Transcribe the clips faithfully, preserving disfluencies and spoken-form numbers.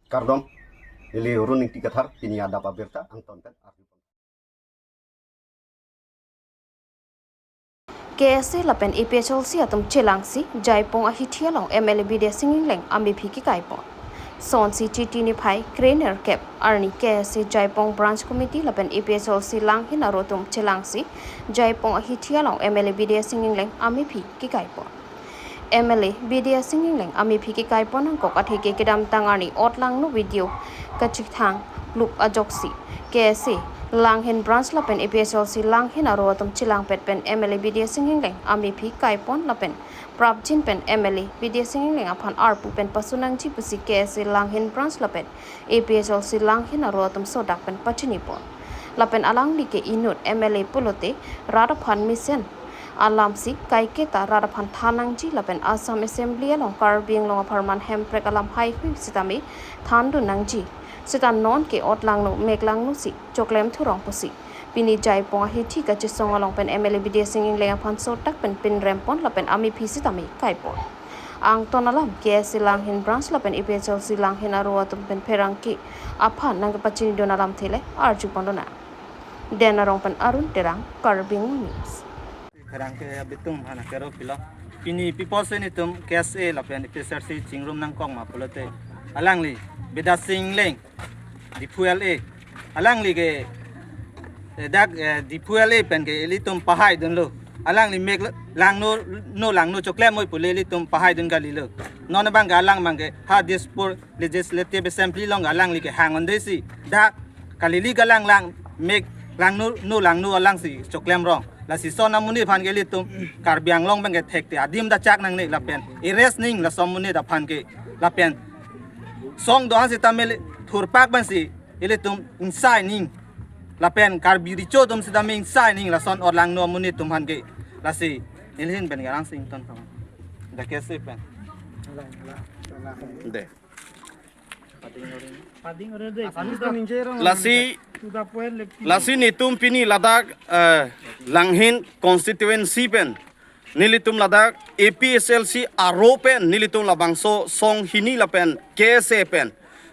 Kardom, neli Run Ingti Kathar, pini adap abirta angton pen arju. K S A lapen A P H L C atum chelangsi Jaipong ahithi along M L A Bidya Sing Engleng amephi kekaipon. Sonsi Chiti niphai krenerkep arni K S A Jaipong Branch Committee lapen A P H L C Langhin aro atum chelangsi Jaipong ahithi along M L A Bidya Sing Engleng amephi kekaipon. M L A Bidya Sing Engleng amephi kekaipon angkok atheke kedamtang arni otlangno video kachithang plup ajoksi K S A Langhin Branch lapen A P H L C Langhin aro atum chelangpet pen M L A Bidya Sing Engleng amephi kaipon lapen prapjin pen M L A Bidya Sing Engleng aphan arpu pen pasu nangji pusi K S A Langhin Branch lapen A P H L C Langhin aro atum sodak pen pachinipon. Lapen alangli ke inut M L A pulote rat aphan mesen alamsi kaiketa rat aphan than nangji lapen Assam Assembly along Karbi Anglong apharman hemprek alam haihui sitame thandun nangji. Seta non ke otlangno meklangno si choklem thurong pusi pini Jaipong ahithi kachesong along pen M L A Bidya Sing Engleng aphan sodak pen pinrempon lapen amephi sitame kaipon. Angton alam K S A Langhin Branch lapen A P H L C Langhin aro atum pen pherangke aphan nangkepachinidun alamthe le arjupon dona. Den Arong pen Arun Terang, Karbi Anglong News. Pherangke abitung aphan akero pilo. Pini pi apotsi nelitum K S A lapen A P H L C chingrum nangkok ma pulote, alangli Bidya Sing Engleng, Diphu L A. Alangli ke, eh, dak, eh, Diphu L A pen ke ilitum pahaidunlo. Alangli meklangno, no langno choklem moi pule ilitum pahaidun kalilo. Non abang ke alang abang ke ha Dispur Legislative Assembly along alangli kehang-un-e si dak kalili galang lang meklangno, no langno alangsi choklem rong. Lasi lason amonit aphan ke ilitum Karbi Anglong abang ke thekte adim dachak nangne lapen arrest ning lason amonit aphan ke lapen song do-an sitame le thurpak abangsi ilitum ingsai ning lapen Karbi Recho atum sitame ingsai ning lason otlangno amonit atum aphan ke. Lasi nelihin pen garang sing ton kawan. Dak K S A pen. De. Lasi, lasi nelitum pini ladak, eh, Langhin constituency pen nelitum ladak A P H L C aro pen nelitum labangso song hini lapen K S A pen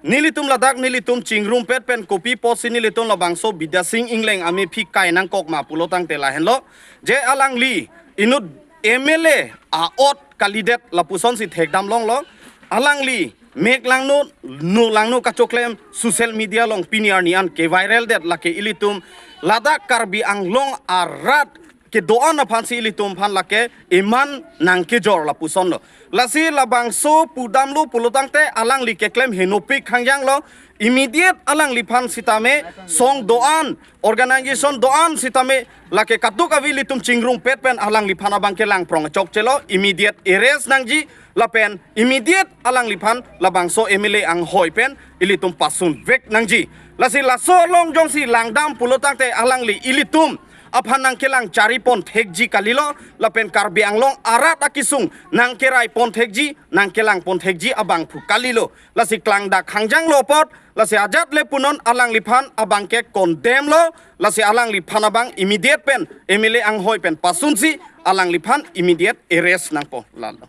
nelitum ladak nelitum chingrumpet pen kopi apotsi nelitum labangso Bidya Sing Engleng amephi kai nangkok ma pulo tangte lahenlo. Je alangli inut M L A a-ot kalidet lapusonsi thekdam longlo. Alangli meklangno, no langno kachoklem social media along pini arni an ke-viral det, lake ilitum ladak Karbi Anglong arat kedo-an aphansi ilitum aphan lake iman nangkejor lapusonlo. Lasi labangso pudamlo pulo tangte alangli keklem henopik hangjanglo. Immediate alangliphan sitame song do-an, organization do-an sitame lake katuk avi ilitum chingrumpet pen alangliphan abang ke langprong chokchelo, immediate arrest nangji lapen immediate alangliphan labangso M L A anghoi pen ilitum pasunvek nangji. Lasi laso along jongsi langdam pulo tangte alangli ilitum aphan nangkelang charipon thekji kalilo, lapen Karbi Anglong arat akesung nangkeraipon thekji, nangkelangpon thekji abangphu kalilo. Lasi klangdak hangjanglo apot, lasi ajat le punon alangliphan abang ke condemn lo, lasi alangliphan abang immediate pen M L A anghoi pen pasunsi alangliphan immediate arrest nangpo lalo.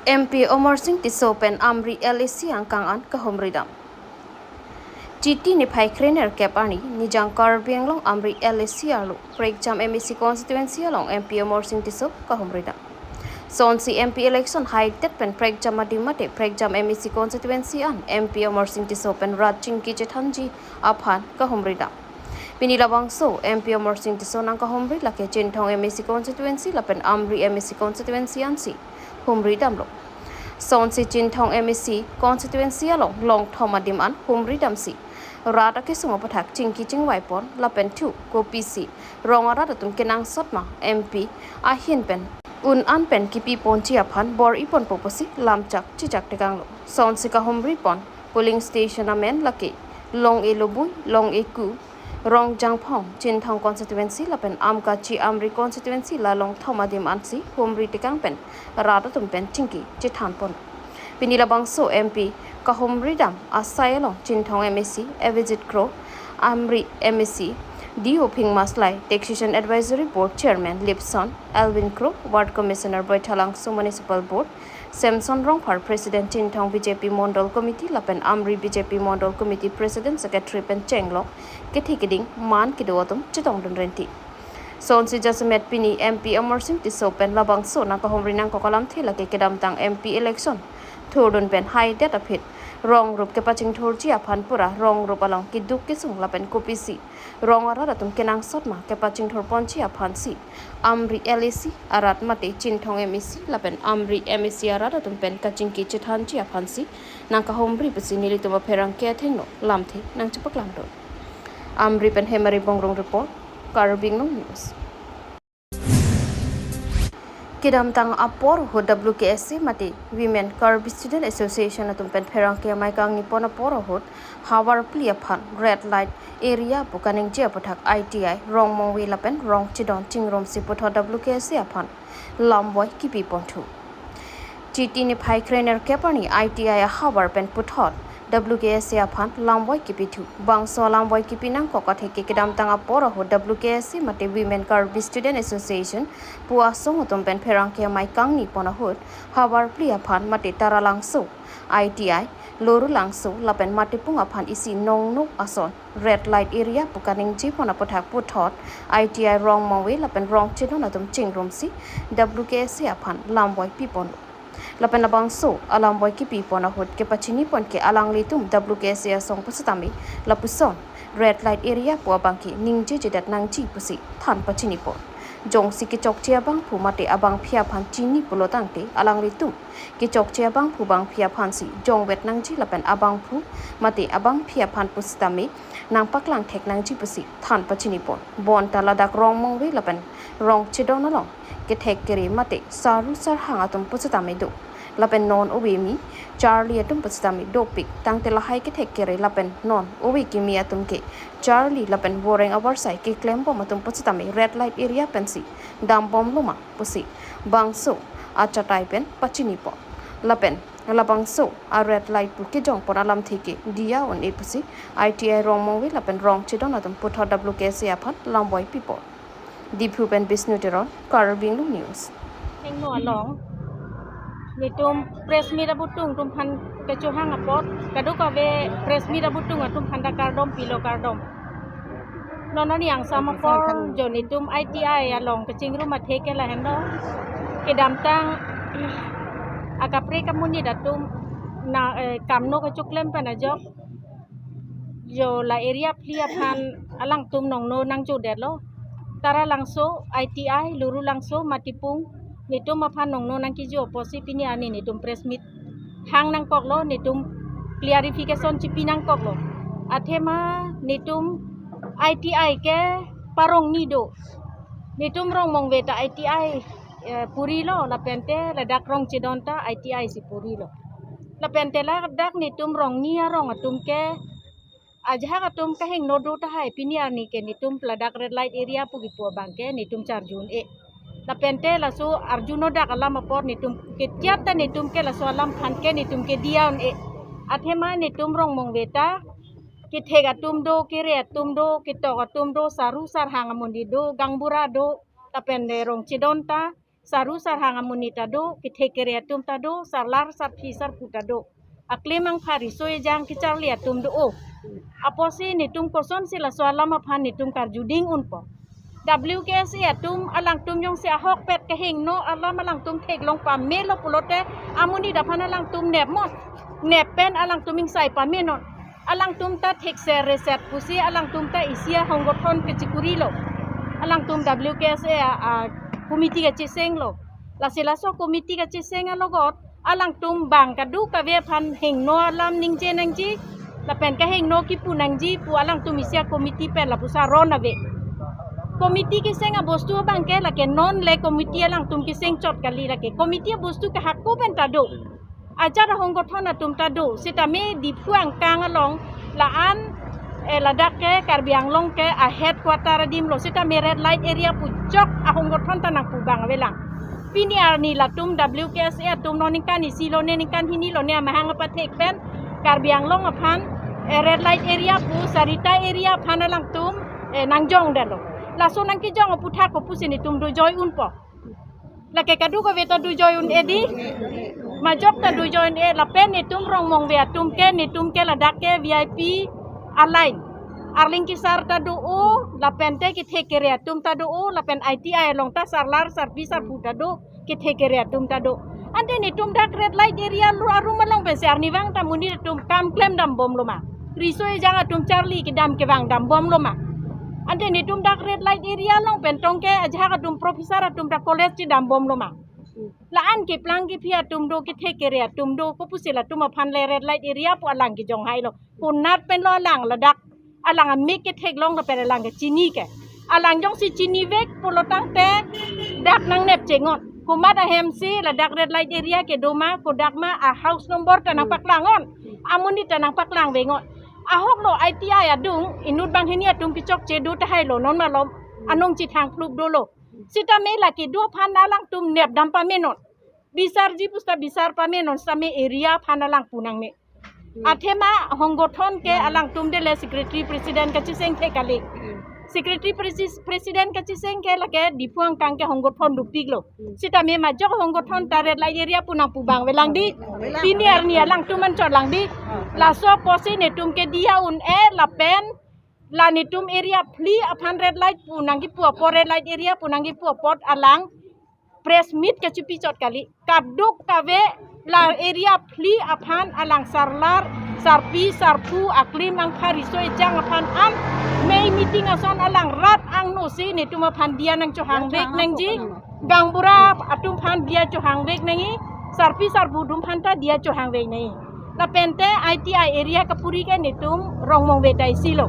M P Amarsing Tisso pen Amri L A C angkang an kahumridam. Chiti niphai krenerkep arni Nijang Karbi Anglong Amri L A C arlo prekjam M A C constituency along M P Amarsing Tisso kahumridam. Sonsi M P election haidet pen prekjam adim mate prekjam M A C constituency an M P Amarsing Tisso pen rat chingki chethanji aphan kahumridam. Pini labangso M P Amarsing Tisso nangkahumri lake Chinthong M A C constituency lapen Amri M A C constituency ansi humridamlo. Sonsi Chinthong M A C constituency along longthom adim an humridamsi rat akesung aputhak chingki chingvaipon lapen thu kopisi rong arat atum kenangsot ma M P ahin pen un an pen kipiponji aphan bor-iponpo pusi lamchak chichak tekanglo. Sonsi kahumripon polling station amen lake Long-e Lobui, Long-e Ku, Rongjangphong, Chinthong constituency lapen Amkachi Amri constituency la longthom adim ansi humri tekang pen rat atum pen chingki chethanpon. Pini labangso M P kahumridam asai along Chinthong M A C Avijit Kro, Amri M A C D O Phingma Slai, Taxation Advisory Board Chairman Lipson Alvin Kro, Ward Commissioner Baithalangso Municipal Board Samson Rongphar, President Chinthong B J P Mondol Committee lapen Amri B J P Mondol Committee President, Secretary pen chenglok kethe keding man kedo atum chetongdun renti. Sonsi jasemet pini M P Amarsing Tisso pen labangso nangkahumri nangkok alamthe lake kedamtang M P election thurdun pen haidet aphi rong rup kepachingthurji aphan pura rong rup along keduk kesung lapen kopisi rong arat atum kenangsot ma kepachingthurponji aphansi Amri L A C arat mate Chinthong M A C lapen Amri M A C arat atum pen kachingki chethanji aphansi nangkahumri pusi nelitum apherangke athengno lamthe nangchepaklang do. Amri pen Hemari Bongrung report, Karbi Anglong News. Kedamtang apor ahut W K S A mate Women Karbi Student Association atum pen pherangke amei kangnipon apor ahut havar phli aphan red light area pu kaningje aputhak I T I Rongmongve lapen Rongchedon chingrumsi puthot W K S A aphan lamvoi kipiponthu. Chiti niphai krenerkep arni I T I ahavar pen puthot W K S A aphan lamvoi kipithu. Bangso lamvoi kipi nangkok atheke kedamtang apor ahut W K S A mate Women Karbi Student Association pu asong atum pen pherangke amei kangnipon ahut havar phli aphan mate Taralangso I T I, Lorulangso lapen Matipung aphan isi nongno ason red light area pu kaningjepon aputhak puthot I T I Rongmongve lapen Rongchedon atum chingrumsi W K S A aphan lamvoi pipon. Lapen labangso alamvoi kipipon ahut kepachinipon ke alanglitum W K S A asong pusitame lapuson red light area pu abangke ningjejedet nangji pusi than pachinipon. Jongsi kechokche abangphu mate abangpi aphan chini pulo tangte alanglitum kechokche abangphu bangpi aphansi jongvet nangji lapen abangphu mate abangpi aphan pusitame nangpaklangthek nangji pusi than pachinipon. Bonta ladak Rongmongve lapen Rongchedon along kethek kere mate saru sarhang atum pusitame do. Lapen non ove kimi charli atum pusitame dopik. Tangte lahai kethek kere lapen non ove kimi atum ke charli lapen voreng avarsai keklembom atum pusitame red light area pensi dambomlo ma pusi bangso achatai pen pachinipon. Lapen labangso a red light pu kejongpon alamthe ke diya un-e pusi I T I Rongmongve lapen Rongchedon atum puthot W K S A aphan lamvoi pipon. Diphu pen Bishnu Teron, Karbi Anglong News. Hingno along netum press meet abutung atum aphan kechohang apot, kadokave press meet abutung atum aphan ta kardom pilo, kardom. Non arni angsam apor jo netum I T I along kachingrum athe ke lahenlo. Kedamtang akaprek amonit atum na, eh, kamno kachoklem pen ajok jo la area phli aphan alangtum nongno nangjodetlo. Taralangso, I T I, Lorulangso, Matipung, netum aphan nongno nangkejo apotsi pini arni netum press meet hang nangkoklo, netum clarification chipi nangkoklo. Athema netum I T I ke parongni do. Netum Rongmongve ta I T I, eh, purilo, lapente ladak Rongchedon ta I T I si purilo. Lapente ladak netum rongni arong atum ke ajahak atum kahingno do tahai, pini arni ke netum ladak red light area pu kipu abangke netum charju un-e. Lapente laso arjuno dak alam apor netum ketiat ta netum ke laso alam aphan ke netum ke diya un-e. Athema netum Rongmongve ta kethek atum do, kere atum do, ketok atum do, saru sarhang amonit do, gangbura do, lapen de Rongchedon ta saru sarhang amonit ta do, kethek kere atum ta do, sarlar sarpi sarpo ta do. Aklemang phari so ejang kecharli atum do o. Apotsi netum kosonsi laso alam aphan netum karjuding unpo? W K S A atum alangtum jongsi ahokpet kahingno alam alangtum theklong pamelo pulote amonit aphan alangtum nepnon. Nep pen alangtum ingsai pamenon. Alangtum ta thekser reset pusi alangtum ta isi ahonggothon kechikurilo. Alangtum W K S A a, a committee kachesenglo. Lasi laso committee kacheseng alogot alangtum bang kadokave aphan hingno alam ningje nangji, lapen kahingno kipu nangji pu alangtum isi a committee pen lapuson aron ave. Committee keseng abostu abangke lake non le committee alangtum keseng chot kali, lake committee abostu ke hako pen ta do. Ajat ahonggothon atum ta do, sitame Diphu angkang along la-an, eh, ladak ke Karbi Anglong ke a headquarter adim lo, sitame red light area pu jok ahonggothon ta nangpu bang avelang. Pini arni latum W K S A atum non ningkan isi lone ningkan hini lone amahang apathek pen Karbi Anglong aphan, eh, red light area pu sarita area aphan alangtum, eh, nangjongdetlo. Laso nangkejong aputhak kopusi netum dojoi unpo? Lake kadokave ta dojoi un-e di. Majok ta do join e lapen netum Rongmongve atum ke, netum ke ladak ke V I P a-line. Arleng kesar ta do-o, lapen te kethek kere atum ta do-o, lapen I T I along ta sarlar, sarpi, sarpo ta do, kethek kere atum ta do. Ante netum dak red light area lo arum along pensi arnivang ta monit atum kam klem dambomlo ma? Riso ejang atum charli kedam kevang dambomlo ma? Ante netum dak red light area along pen tong ke ajahak atum professor atum ta college chedambomlo ma? La-an keplang kephi atum do, kethek kere atum do, kopusi latum aphan le red light area pu alang kejong hailo? Konat pen lo alang ladak, alang amik ketheklong lapen alang kechini ke. Alang jongsi chinivek pulo tangte dak nangnep chengon. Komat ahem si ladak red light area kedo ma, kodak ma, a-house number ta nangpaklang-on, amonit ta nangpaklangve-ngon. Ahok lo I T I adung, inut banghini atum kechokche do tahai lo, non malom anong chithang plup dolo. Sitame lake do aphan alangtum nepdam pamenon. Bisarji pusta bisar pamenon, sitame area aphan alang pu nangme. Athema honggothon ke alangtum dele secretary president kacheseng the kali. Secretary presi-, president kacheseng ke lake Diphu angkang ke honggothon dopiklo. Sitame majok honggothon ta red light area pu nangpu bang velang di. Pini arni alangtum anchot lang di. Laso apotsi netum ke diya un-e lapen la netum area phli aphan red light pu nangkipu apot, red light area pu nangkipu apot alang press meet kachipi chot kali. Kadokave la area phli aphan alang sarlar, sarpi, sarpo, aklim angpha, riso ejang aphan an mei meeting ason alang rat angno si netum aphan diya nangchohangvek nangji. Gaonbura atum aphan diya chohangvek nangji, sarpi sarpo atum aphan ta diya chohangvek nangji. Lapen te I T I area kapuri ke netum Rongmongve ta isi lo.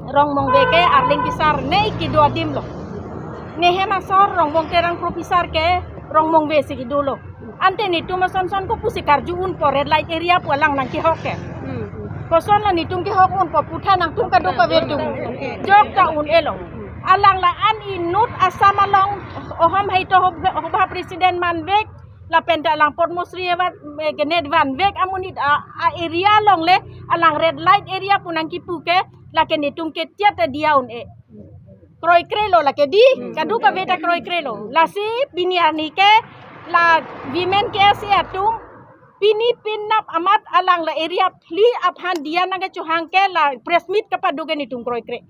Rongmongve ke arleng kesar nei kedo adim lo. Nehem asor Rongbong Terang professor ke Rongmongve si kedo lo. Ante netum ason son kopusi karju unpo red light area pu alang nangkehok ke? Koson la netum kehok unpo putha nangtum kadokave atum? Jok ta un-e lo. Alang la-an inut Assam along Ahom Sahitya Sabha president manvek, lapen ta alang Padma Shri award, eh, kenet vanvek amonit a, a-area along le alang red light area pu nangkipu ke, lake netum ke tiat ta diya un-e. Kroikre lo lake di, kadokave ta kroikre lo. Lasi pini arni ke la women K S A atum pini penap amat alang la area phli aphan diya nangkechohang ke la press meet kapado ke netum kroikre.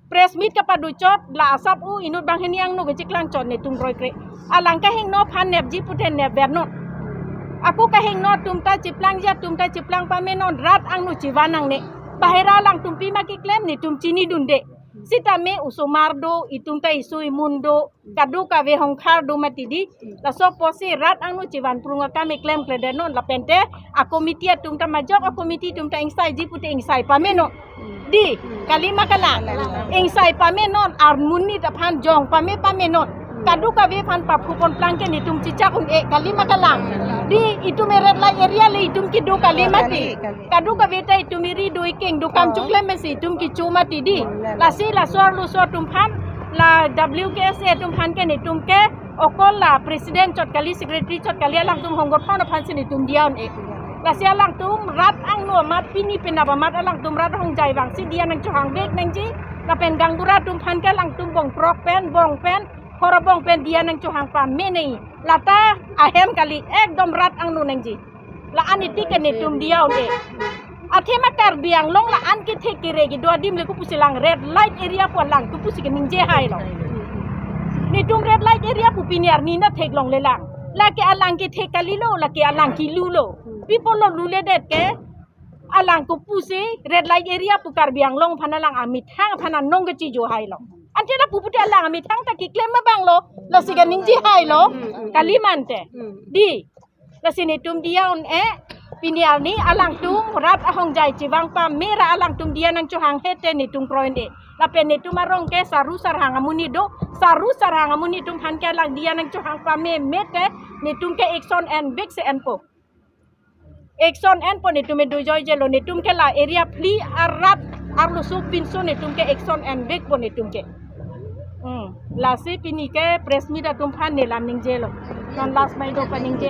Press meet kapado chot la asap u inut banghini angno kechiklang chot netum kroikre. Alang kahingno aphan nepji pute nepvernon. Ako kahingno atum ta chiplangji atum ta chiplang pamenon, rat angno chevan nangne. Bahira alangtum pima keklem netum chinidunde. Sitame osomar do, itum ta isu imun do, kadokave hongkhar do mati di. Laso apotsi rat angno chevan prung akam eklem klemkledet non lapen te a-committee atum ta majok a-committee atum ta ingsaiji pute ingsai pamenon. Di, kali ma kalang? Ingsai pamenon, armonit aphan jong pame pamenon. Kadokave aphan paphu ponplang ke netum chichak un-e, kali ma kalang? Di, itum eret lai area le itum kedo kali mati. Kadokave ta itum eri do, ikeng do, kam choklem mesi itum kecho mati di. Lasi laso arloso atum aphan, la W K S A atum aphan ke netum ke okol la president chot kali, secretary chot kali, alangtum honggothon aphan si netum diya un-e. Lasi alangtum rat angno amat, pini penap amat alangtum rat hongjai vangsi diya nangchohangvek nangji. Lapen gaonbura atum aphan ke alangtum bongprok pen, bong pen, hor abong pen diya nangchohang pame nangji. Lata ahem kali, ekdom rat angno nangji. La-an iti ke netum diya un-e. Athema Karbi Anglong la-an kethek kere kedo adim le kopusi lang red light area pu alang kopusi keningje hailo? Netum red light area pu pini arni na theklongle lang. Lake alang kethek kalilo, lake alang kilulo. Pi apotlo luledet ke? Alang kopusi red light area pu Karbi Anglong aphan alang amethang aphan anong kechijo hailo? Ante lapu pute alang amethang ta keklem abang lo, lasi kaningje hailo, kali ma ante. Di, lasi netum diya un-e, pini arni alangtum rat ahongjai chevang pame ra alangtum diya nangchohanghe te netum kroi un-e. Lapen netum arong ke saru sarhang amonit do, saru sarhang amonit atum aphan ke alang diya nangchohang pameme te, netum ke action envek si enpo. Action enpo, netum edo joijelo, netum ke la area phli arat arloso pinso netum ke action envekpo netum ke. Hmm. Lasi pini ke press meet atum aphan ne la ningjelo. Non last mai do paningje.